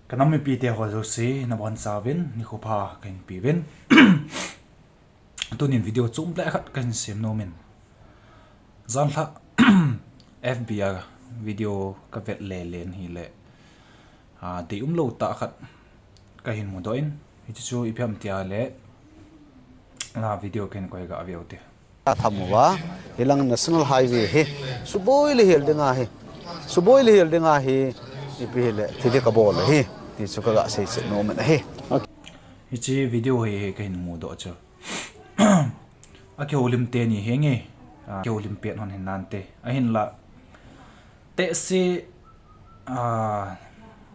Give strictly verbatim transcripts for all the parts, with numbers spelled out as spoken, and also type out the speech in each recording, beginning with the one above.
Ka nam mipite ho jouse, nabonchauvin nikho pha kahin peuvin. Tunin video chom le khat kahin sem nom in. Janhi F B a video kavet lele in ahile, a, deium lou tah khat kahin mudoh in. Hiche chu ipi ham tia le, la video kahin koi, gaveu te. Athamuva, hilang National Highway hi suboi le hel dinga hi, suboi le hel dinga hi, ipi hile thiding kabol ahi, ti chu kaga seichet nom in ahi. Hiche video hi, hi kahin mudoh chu, akihoulim teni henge, a, kihoulim pet hon hinante. Ahinla, tehse, a,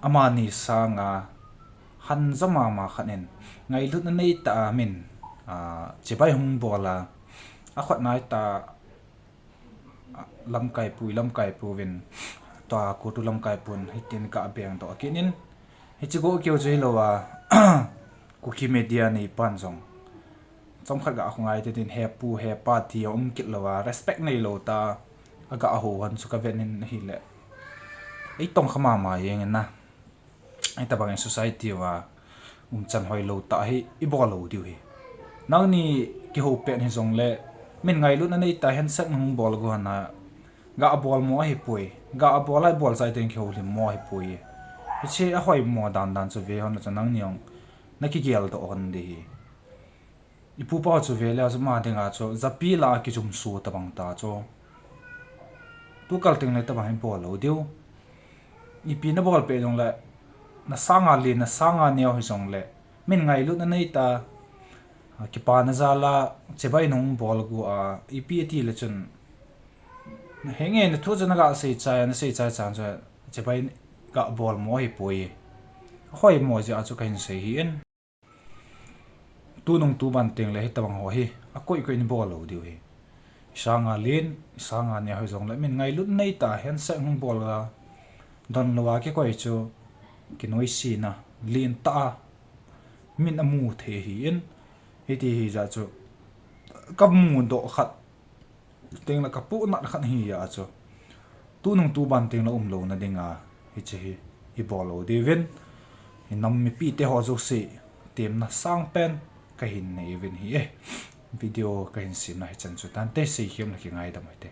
amani sanga hanjo mama khat in ngailutna neitah a min, a, chibai hung bol a, akhut naitah a, lamkaipu, lamkaipu vin, tua KOTU lamkaipun hitin gabengdoh kit in, hiche gou keu chu hilouva, Kuki media neipan jong chomkhat ga khongai tetin, hepu hepa ti aum kit louva, respect neilou tah a gahou hon chu kavet in ahile, eitongkha mama jeng in na. Hitobang in society uva umchan hoilou tah hi ibol lou diu ahi. Nangni kihou pet hijongle, min ngailutna neitah a handshake nahung bol gu hon a, gabol mo ahipoi, gabol a ibol chai teng kihoulim mo ahipoi. Hiche ahoimo dandan chu ve hon le chun nangni jong nakigeldoh hon ding ahi. Ipupa chu veleu chu ama dinga chu japi lah a kijumso tobang tah chu, tukal tengle tobang hi bol lou diu. Ipi nabol pet jongle, nasanga len, nasanga neo hijongle, min ngailutna neitah a, kipana jal a chibai nahung bol gu a, ipi atile chun, henge nathu chu naga seichai, naseichai chan chu chibai gabol mo ahipoi. Ahoimo jeh a chu kahin sei ahin. Tunung tuban tengle hitobang ho hi akoikoi in ibol lou diu ahi. Isanga len, isanga neo hijongle, min ngailutna neitah a handshake hung bol a, donlou a kikoi chu kinoisena lentah a min amu thei ahin, hiti hijeh chun kamudoh khat tengle kapohnat khat ahijeh chun, tunung tuban tengle umlouna dinga hiche hi ibol lou diuvin, inam mipite ho jouse, temna sangpen kahin nei uvin ahi e. Video kahin semna hichan chu tante, seikhem le kingaidam uhite.